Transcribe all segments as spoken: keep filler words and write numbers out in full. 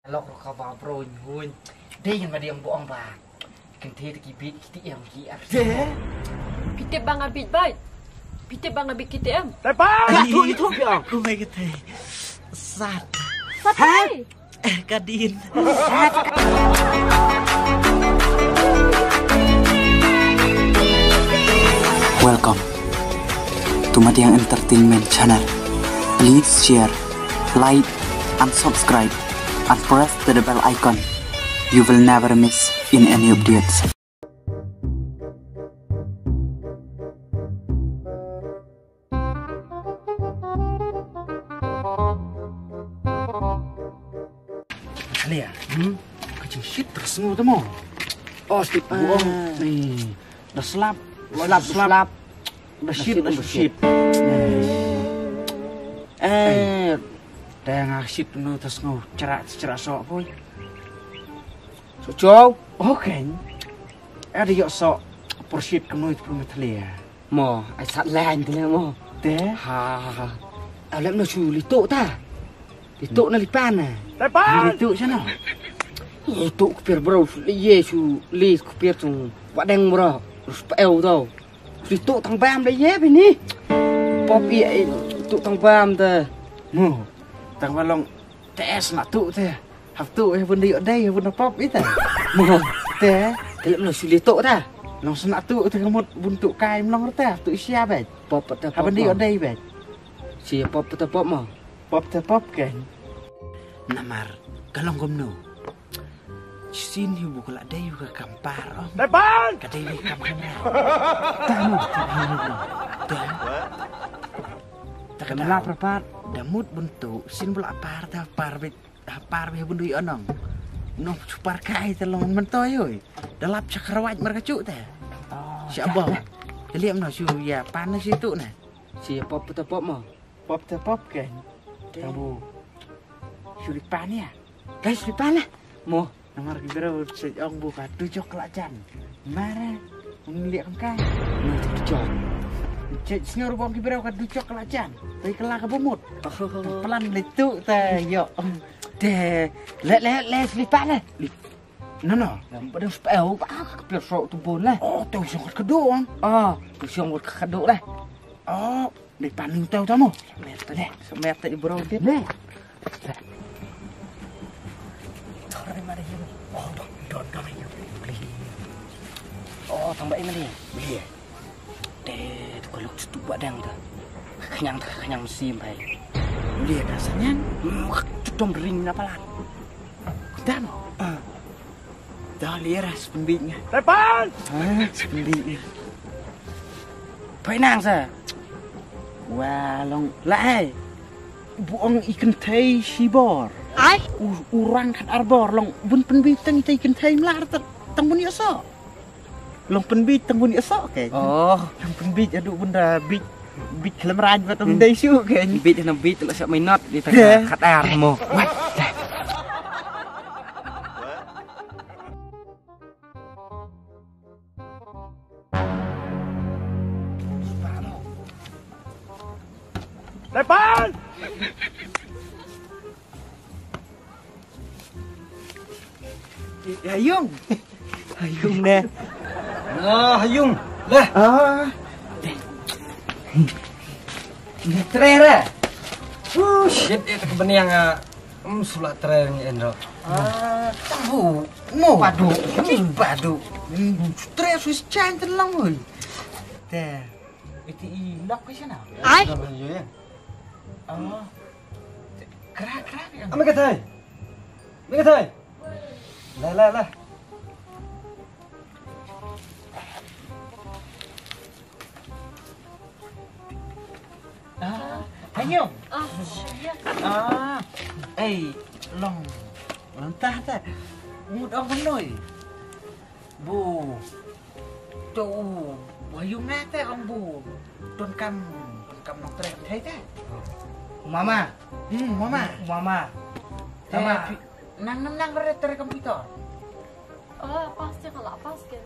Lok ruh ka ba bro hun. Dei ngan ba dei ong ba ong ba. Kan te ki bit ki te em ki ar. Te. Phi tip ba nga bit bait. Phi tip ba nga bit ki te em. Te ba. Ai, tu itu phi ong. Ku mai ka te. Sat. Sat. Ka din. Welcome to Madiang Entertainment Channel. Please share, like, and subscribe, and press the bell icon. You will never miss in any updates. Alia, hmm? Ka jingshit ka sngew ta mo. Oh, shit, buong. Ni, da slap. Slap, slap. Da shit, da shit. Eh. Te nga shit no ta sngew. Chra, chra so poi. So chow. Okay. Ada yok so. Por shit kemoi tu pun thalia. Mo, ai sat lain tu mo. Te? Ha, ha, ha. Alem no su lituk ta. Lituk na lipan na. Lituk sana. Lituk kepir bro, li ye su li kepir tung wadeng bro. Terus peo tau. Lituk tang bam da ye bini. Pop i ai lituk tang bam da. Mo, tang balong tes nak tu te. Hap tu eh bun diok dei bun pop ita. Mo te. Kelep no suli tu ta. Long senak tu te kemut bun tu kai mlong ta tu sia bet. Pop ta pop. Hap bun diok dei bet. Si pop ta pop mo. Pop ta pop kan. Namar kalong gomno. Sin yu bu kala dei yu ka kampar om. Depan. Ka dei yu kam kana. Tamu. Tamu. Tak ada lapar par. Damut bun tu sin bula par ta par bet. Hapar bih bundu ïa nong. Nong chupar kai te long men to yoi. Dalap chakrawat mar kachu te. Si abang. Te liam no su ya pan na si tu na. Si pop te pop mo. Pop te pop ke. Tabu. Suli pan ya. Guys, suli pan lah. Mo. Namar ki bro se ong bu ka tu jok la jan. Mara. Ngi liak kan kai. Ngi tu jok. Cek sngor bong ki bro ka tu jok la jan. Tai kala ka bumut. Pelan le tu te yo. Te, le, le, le, slipa le. No, no. Yang pada spel, ah, kepir sok tu pun le. Oh, tu song kat kedua. Ah, tu song kat kedua le. Oh, di paning tau tamu. Semer tadi, semer tadi bro dia. Le. Sorry, mari. Oh, don, don, don. Oh, tambah ini nih. Beli ya? Te tu ka lok tu ba dang ta. Ka khñiang ta ka khñiang mynsiem bhai. Lia da sa ñiang. Hmm, ka tu dom ring na palat. Dam. Ah. Da lia ra spending nga. Tepan. Ah, spending nga. Phai nang sa. Wa long la ai. Bu ong i kynthei shibor. Ai. U, u rang khat arbor long bun pynbit tang i tei kynthei mlar ta tang bun ïoh so. Long pynbit tang bun ïa sok ke. Oh. Long pynbit adu bun da bit. Bit khlem raj bat bun dei shu ke. Bit na bit la sa mai not di tang khat ar mo. Wat. Depan. Hayung. Hayung ne. Ah, hayung. Lah. Ah. Ni trere. Ush, yet yet ke beniang ah. Em sula trere ni endo. Ah, tahu. No. Padu. Padu. Trere sus chan telang oi. Te. Iti i lok ke sana. Ai. Ah. Kra kra. Ambil katai. Ambil katai. Lah, lah, lah. Ah, hayung. Ah, ya. Ah, ei, long. Lantah ta. Mut ong noi. Bu. Tu, bu hayung ne te ong bu. Tun kam, tun kam nok trek thai te. Mama. Hmm, mama. Mama. Te mama. Nang, nang, nang, re, re, computer. Oh, pas je kalau pas ke.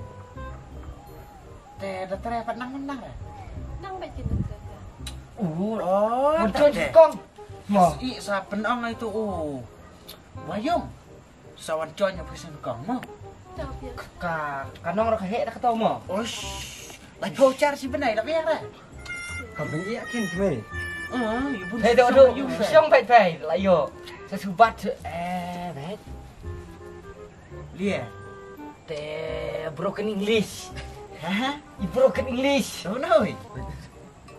Te, da tre, pat nang, nang, re. Nang baik kita tre. Uh, oh, muncul te. Kong. Mo. I, sa penong itu, uh. Wayung. Sa wan join ïa phi sngewkong mo. Ka, ka nong ruh ka heh da kato mo. Oish. Lai phew char shi bnai la biang re. Ka bnai ïa kin kmie. Ah, ïa bun. Hei, do, do, shong bai bai la ïoh. Sa subat, eh, bai. Lia. Te broken English. Ha? I broken English. Oh no.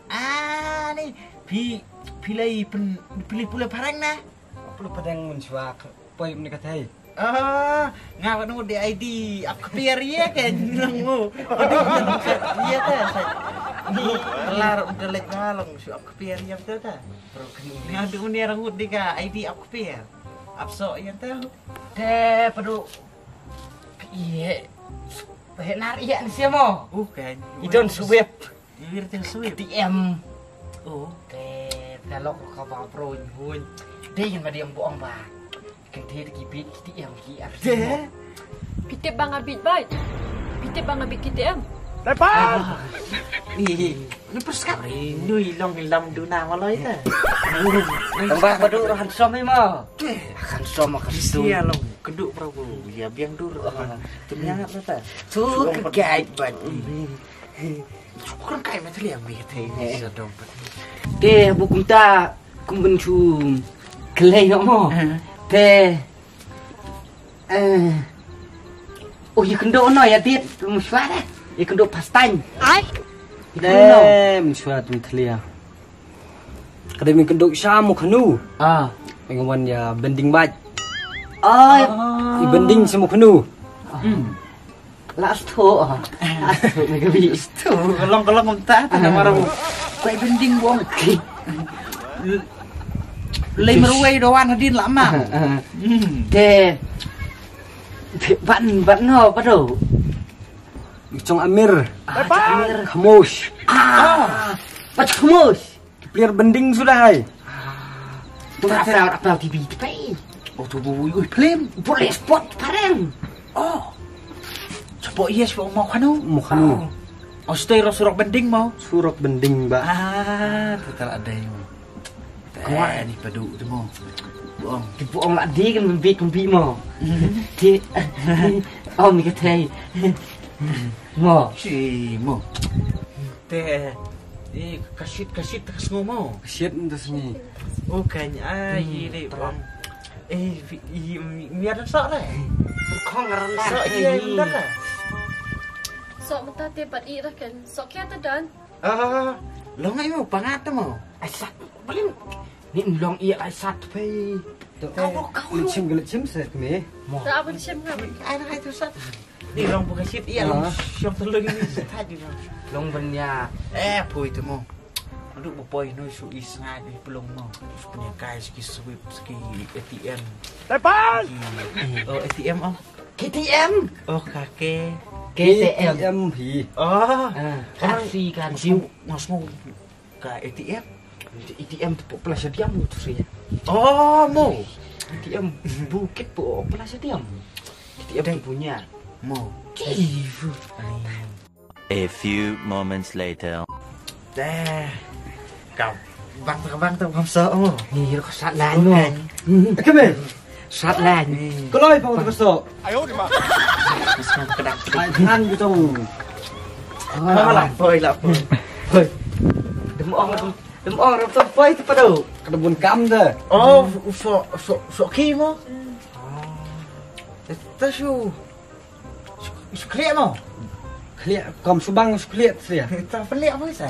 Ah, ni phi, phi lai pen, phi lai pule parang na. Pule parang mun shwa. Poi mun ka thai. Ah, nga wan u di I D ap kpiar ïa ka nang mu. Ïa ka sa. Ni lar u de lek ngalong shu ap kpiar ïa ta ta. Broken English. Nga du ni rang u di ka I D ap kpiar. Ap so ïa ta. Te padu. Iya. He nar iya ni siamo. Bukan. I don't sweep. Iwir te sweep. T M. Oh. Te talok ka ba bro hun. Dei yin ba dei buong ba. Kan te ki bit ki T M ki ar. Te. Pite bang abit bai. Pite bang abit ki T M. Lepas. Ni ni perskap. Nui long lam duna maloi ta. Tambah padu handsome ma. Te. Handsome ka stu. Sia long keduk prabu. Ya biang dur. Tum yang apa ta? Tu ke guide ban. Shukur kai ma thlia mi te sa dong pat. Te bu kumta kum ban chu klei no mo. Te. Eh. Oh, ïa kynduh no ïa dit, mynshwa dah. Ïa kynduh pastime. Ai. Te mynshwa tum thlia. Ka dei min kynduh sha Mukhnu. Ah. Ngi wan ïa bending bait. Ai. I bending sha Mukhnu. Hmm. Last two. Last two, maybe. Two. Kalong kalong mynta ta na marau. Kai bending bong. Lei marwei doan hadin la ma. Hmm. Te ban ban no padu. Chong Amir. Ah, Chong Amir. Khamosh. Ah. Pat Khamosh. Ki player bending sudah hai. Tu dah apa apa T V tu pai. Oh tu bu bu film. Boleh sport parang. Oh. Cepat iya cepat mau kanu. Mau kanu. Oh stay ro surok bending mau. Surok bending ba. Ah, tu tak ada yang. Kuat ni padu tu mau. Boong. Ki boong lah di kan bembi bembi mau. Ki. Oh mi katai. Mau. Si mau. Te, eh, kasit, kasit, ka sngew mo. Kasit nda sngi. Oh, kan, ah, hmm, i dei bang. Eh, i, i, mi ada sok le. Kong randa. Sok iya, i, nda le. Sok mata te bat i raken. Sok kia te dan. Ah, long ai mo, pangat mo. Ai sat, belin. Ni long i ai sat pe. Kau, kau. Lechim, lechim set me. Mo. Tak apa lechim kan. Ai, ai tu sat. Ni long pun ka shit ïa long. Ah. Shong tu long ni shit haji long. Long ban ïa. Eh, pui tu mo. Aduh, ba poi noi su i sngai ni pelong mo. Su punya kai siki sweep siki A T M. Tepan! Oh, A T M oh. K T M. Oh, kake. K T M. K T M hi. Oh. Ah, kasi kan. Mas mo, mas mo. Ka A T M. A T M tu pok plasha diam tu sih. Oh, mo. A T M bukit pok plasha diam. A T M tu punya. Mo. Kifu. A few moments later. Dah. Kau. Bang tu bang tu bang so mo. Ni kau sat lain mo. Bukan. Hmm. Kau me. Sat lain. Ko loi pang ka so. Ai han gitu. Lap poi, lap poi. Hoi. Dem ong, dem ong ram tam poi tu padu. Ka da bun kam da. Oh, so so so ki mo. Ta shu. Shu kliak mo. Kliak kam subang shu kliak sria. Ta peliak mo sa.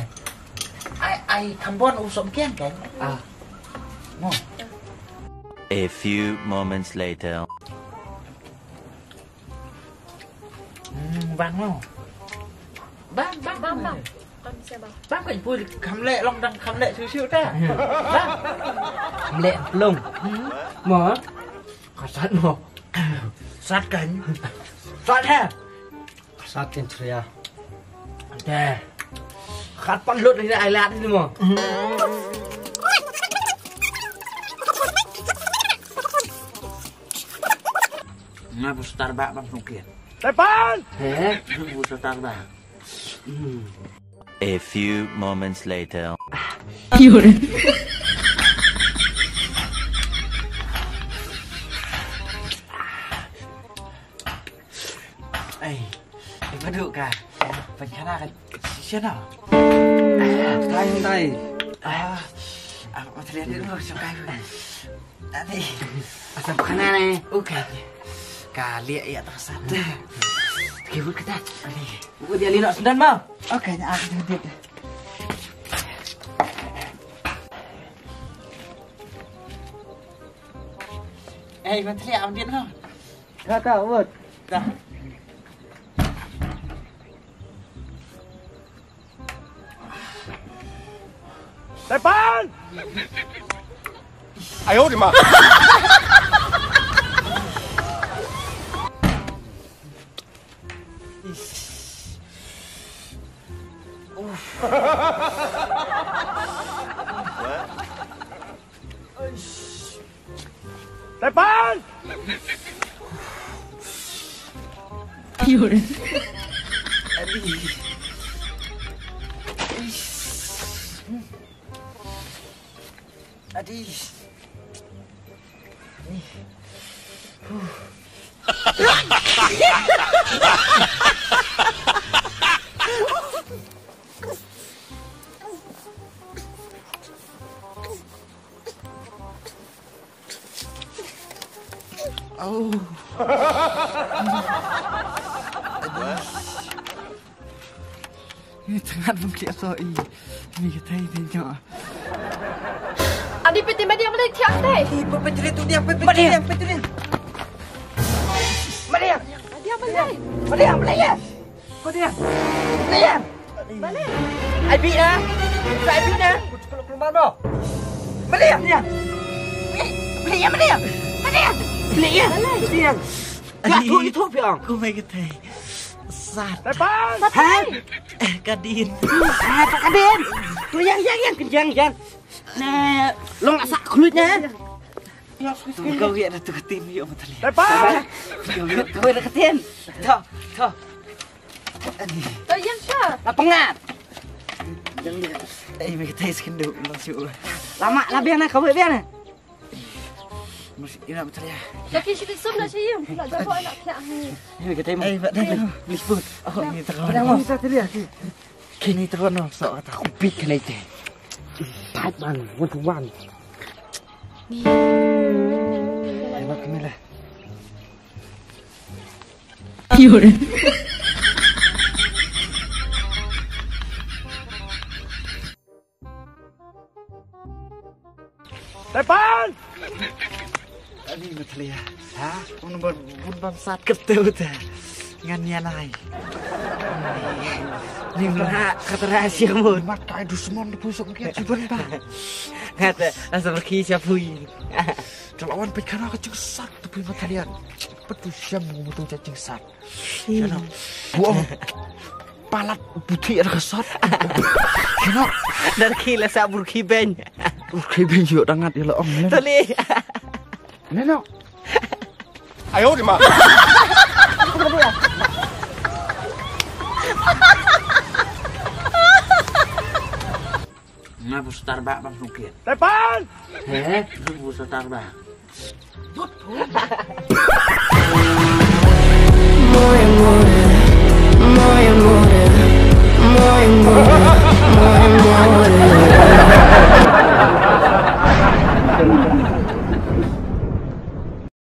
Ai ai kambon u so kian kan. Ah. Mo. A few moments later. Hmm, bang mo. Bang, bang, bang, bang. Bang kan pui kam leh long dang kam leh shu shu ta. Bang. Kam leh long. Hmm. Mo. Ka sat mo. Sat kan. Sat ha. Sat kan chria. Te. Khat pan lut ni ai lat ni mo. Nga bu star ba bang sungkir. Tepan! He? Bu star ba. Hmm. A few moments later. Yun. Ai, ai, ba duk ka. Pynkhana ka shisha no. Tai, tai. Ah, ah, ma tlian duk no, shukai. Adi. Asam khana ne. Okay. Ka liak ïa ta sat. Ki wut kata. Adi. Wut dia lino sendan mau. Okay, nya aku dit. Eh, ma tlian am dit no. Kata, wut. Dah. Tepan! Ayo, di ma. Tepan! Adi. Adi. Au. Ni tngat bym kliah so i. Ni ka thei thei jo. Ani piti ma diang balik thiang thei. I pa piti tu diang piti diang piti diang. Ma diang. Diang balik. Ma diang balik ya. Ko dia. Dia. Balik. Ai bi dah. Ai bi dah. Ku cakap keluar no. Balik dia. Balik ya, balik ya. Balik ya. Balik ya. Balik ya. Ya tu itu piang. Ku mai ketai. Sat. Tepan. Ha? Eh, kadin. Ah, tak kadin. Tu yang yang yang yang yang. Nah, long asak kulit nya. Kau ya dah tu ketin yuk matali. Tepan. Kau ya tu ketin. Tu, tu. Tayang sha. La pengat. Ai, me kitai skin du, long shu. Lama la biang na, kau biang na. Mus ina betul ya. Laki shu sum na sha yim, la jago anak pia ni. Ai, me kitai. Ai, ba dah. Please put. Oh, ni terang. Dah mau sa tadi ya. Kini terang no, so kata aku big kena itu. Tight man, one to one. Ai, ba kena lah. Tepan! Ani matlia. Ha? Un ban un ban sat kete uta. Ngan nia nai. Ni mra katra siamun. Matai dusmon de pusok kia cuban ba. Ngata asa berki siapui. Telawan pekara ka cingsat tu pui matalian. Petu siam ngumu tu cingsat. Buang. Palat putih ada kesat. Kena. Dari kila sa burki ben. Burki ben yuk dangat ya lah ong. Tali. Neno. Ayo di ma. Nga bu Starbucks bang sukit. Tepan. He, bu Starbucks.